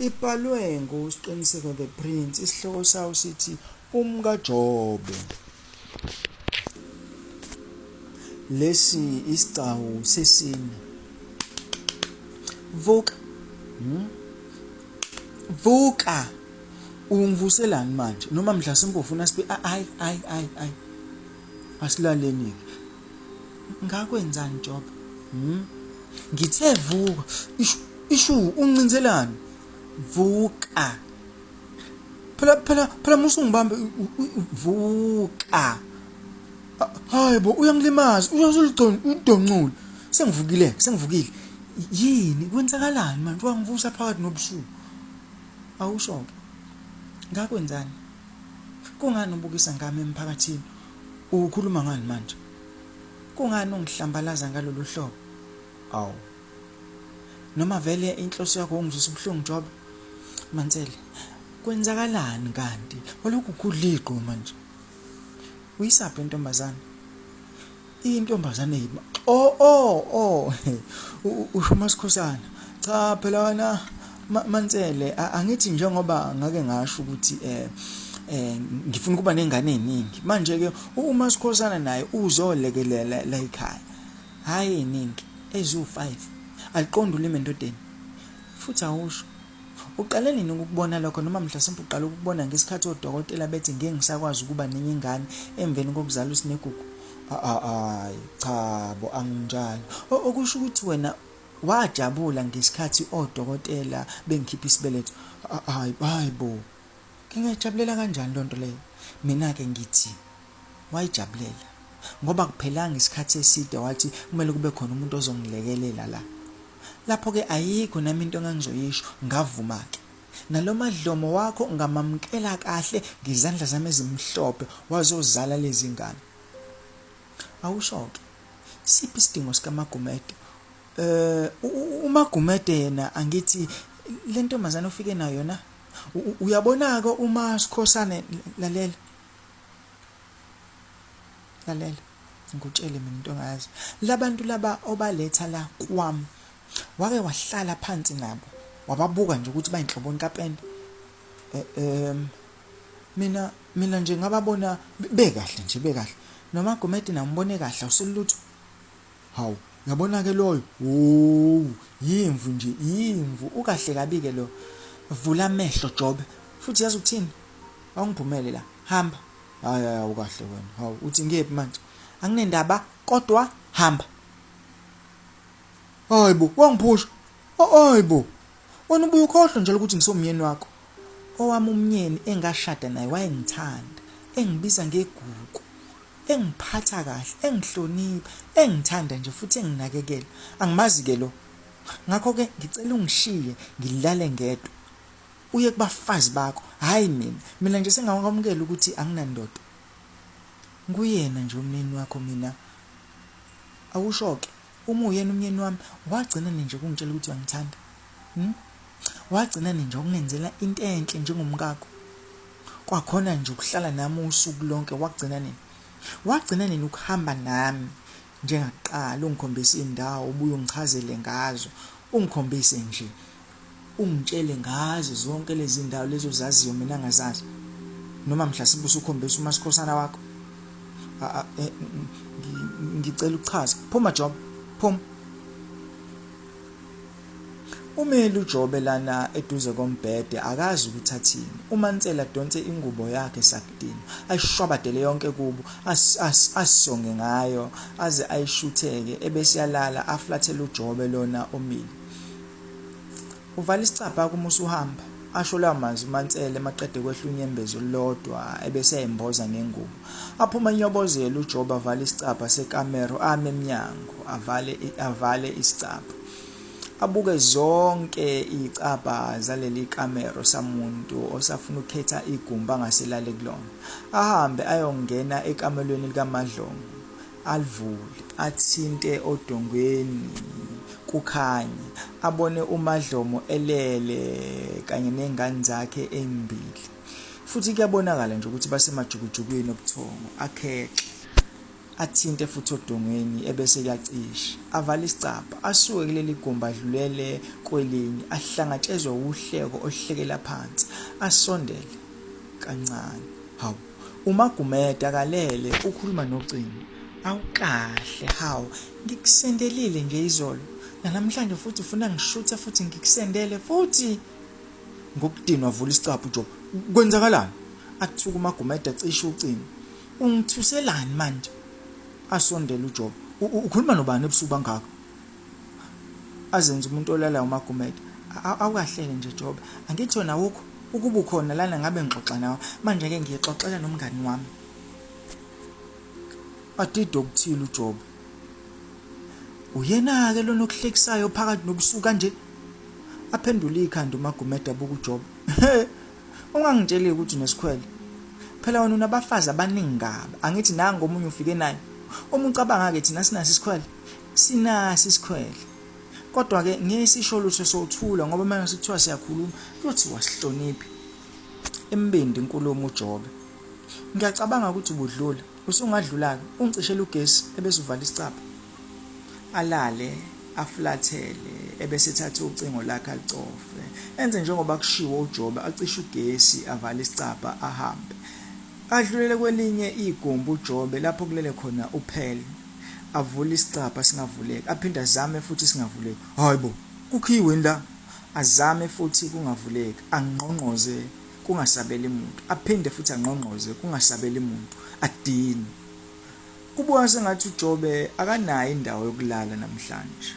Ibhalwe nguSqiniseko The Prince, isihloko sawo sithi UmkaJobe. Lesi isigcawu sesine. Vuka. Hmm? Vuka. Ungivuselani manje? Noma mhlasimbe ufuna sibe ayi ayi ayi ayi. Asilaleni ke. Ngakwenzani Jobe? Hmm? Ngithe vuka. Ishu ishu uncinzelani? Vuka. Phela phela phela musungibambe vuka. Hayi bo uyangilimaza uyazuligcona udoncule. Sengivukile sengivukile. Yini kwenzakalani manje wangivusa phakathi nobusuku. Awusho ke. Ngakwenzani? Kungani ubukisa ngami emphakathini? Ukhuluma ngani manje? Kungani ungihlambalaza ngalolu hlobo? Awu. Noma vele inhloso yakho ungizwisa ubuhlungu Jobe? Mansele, kwenzakalani kanti? Walokhu ukhudla igquma nje. Uyisaphi intombazane? Intombazane yiba. Oh oh oh. Usho uMasikhosana. Cha phela wena Mansele angithi njengoba ngake ngasho ukuthi eh eh ngifuna ukuba nengane eziningi. Manje ke uMasikhosana naye uzolekelela la ekhaya. Hayi eziningi, eziwu5. Aliqondi ulimi endodeni. Futhi awusho. Uqale nini ukukubona lokho noma mhlasimpe uqale ukukubona ngesikhathi odokotela bethi ngeke ngisakwazi ukuba nenye ingane emveni kokuzala uSinegugu? Hayi cha bo anginjalo. Okusho ukuthi wena wajabula ngesikhathi odokotela bengikhipha isibeletho. Hayi hayi bo. Ngingayijabulela kanjani lonto leyo? Mina-ke ngithi wayijabulela ngoba kuphelanga isikhathi eside wathi kumele kube khona umuntu ozongilekelela la. Lapho-ke ayikho nami into engangizoyisho, ngavuma-ke. Nalo madlomo wakho ngamamukela kahle ngezandla zami ezimhlophe wazozala lezi ngane. Awusho-ke, siphi isidingo sikaMagumede? Eh uMagumede yena angithi le ntombazane ofike nayo yona uyabona-ke uma sikhosane lalela lalela ngikutshele mina into ongayazi labantu laba obaletha la kwami wake wahlala phansi nabo wababuka nje ukuthi bayinhloboni kapende um mina mina nje ngababona bekahle nje bekahle noma Gumede nambone kahle awusilutho hawu yabona ke loyo wo yimvu nje yimvu ukahle kabi ke lo vula amehlo Jobe futhi yazi ukuthini awungiphumele la hamba Hayi hayi awukahle wena. Hawu uthi ngiyephi manje? Anginendaba kodwa hamba. Hayibo, wangiphusha. Hayibo. Wena ubuye ukhohlwe njalo ukuthi ngisomyeni wakho. Owami umnyeni engashada naye wayengithanda, engibiza ngegugu, engiphatha kahle, engihlonipha, engithanda nje futhi enginakekela. Angimazi ke lo. Ngakho ke ngicela ungishiye ngilale ngedwa. Uye kubafazi bakho, hhayi mina. Mina nje sengakwamukela ukuthi anginandoda. Nguyena nje umyeni wakho mina. Awusho-ke, uma uyena umyeni wami, wagcina nini nje ukungitshela ukuthi uyangithanda? Hmm? Wagcina nini nje ukungenzela into enhle njengomkakho? Kwakhona nje ukuhlala nami usuku lonke wagcina nini? Wagcina nini ukuhamba nami njengakuqala ungikhombise indawo ubuye ungichazele ngazo ungikhombise nje ungitshele ngazo zonke lezi ndawo lezo zaziyo mina ngazazi noma mhlasimbe usukhombisa uMasikhosana wakho eh, ngicela ukuchaza phuma Job phuma Umile uJobe lana eduze kombhede akazi ukuthi athini. UMansela adonse ingubo yakhe sakudini ayishwabadele yonke kubo asonge ngayo aze ayishutheke ebese yalala aflathele uJobe lona omile. Uvala isicabha uma usuhamba, asho lawo mazwi uMansele maqede kwehla unyembezi olulodwa ebese eyayimboza ngengubo. Aphume enyobozela uJobe avale isicabha sekamero ame emnyango avale avale isicabha. Abuke zonke iy'cabha zaleli kamero samuntu osafuna ukukhetha igumbi angaselale kulona. Ahambe ayongena ekamelweni likaMadlomo. Alivule, athinte odongweni kukhanye, abone uMaDlomo elele kanye nezingane zakhe ezimbili. Futhi kuyabonakala nje ukuthi basemajukujukwini obuthongo, akhexe. Athinte futhi odongeni ebese kuyacisha. Avale isicabha, asuke kuleli gumbi adlulele kwelinye, ahlangatshezwe wuhleko oluhlekela phansi. Asondele kancane. Hawu, uMagumede akalele ukhuluma nocingo. Awukahle hawu, ngikusendelile nje izolo. Nanamhlanje futhi ufuna ngishuthe futhi ngikusendele futhi. Ngokudinwa avula isicabha uJobe. Kwenzakalani? Athuka uMagumede acishe ucingo. Ungithuselani manje? Asondele uJobe. Ukhuluma nobani ebusuku kangaka? Azenze umuntu olalayo uMagumede. Awukahleke nje Jobe. Angithi wena awukho. Ukuba ukhona lana ngabe ngixoxa nawe. Manje ke ngixoxela nomngani wami. Adide okuthile uJobe. Uyena-ke lona okuhlekisayo phakathi nobusuku kanje? Aphendule ikhanda uMagumede abuka uJobe. Ungangitsheli ukuthi unesikhwele. Phela wena unabafazi abaningi kabi. Angithi nangu omunye ufike naye. Uma ucabanga-ke thina sinaso isikhwele. Sinaso isikhwele. Kodwa-ke ngeke sisho lutho sothula ngoba uma sekuthiwa siyakhuluma kuyothiwa sihloniphi. Imbindi inkulumo uJobe. Ngiyacabanga ukuthi ubudlula. Usungadlula-ke ungicishele ugesi ebese uvala isicabha. Alale afulathele ebese ethatha ucingo lakhe alucofe. Enze njengoba kushiwo uJobe acishe ugesi avale isicabha ahambe. Adlulele kwelinye igumbi uJobe lapho kulele khona uPearl. Avule isicabha singavuleki aphinde azame futhi singavuleki. Hhayi bo, kukhiyiweni la? Azame futhi kungavuleki angqongqoze kungasabeli muntu aphinde futhi angqongqoze kungasabeli muntu adinwe. Kubuka sengathi uJobe akanayo indawo yokulala namhlanje.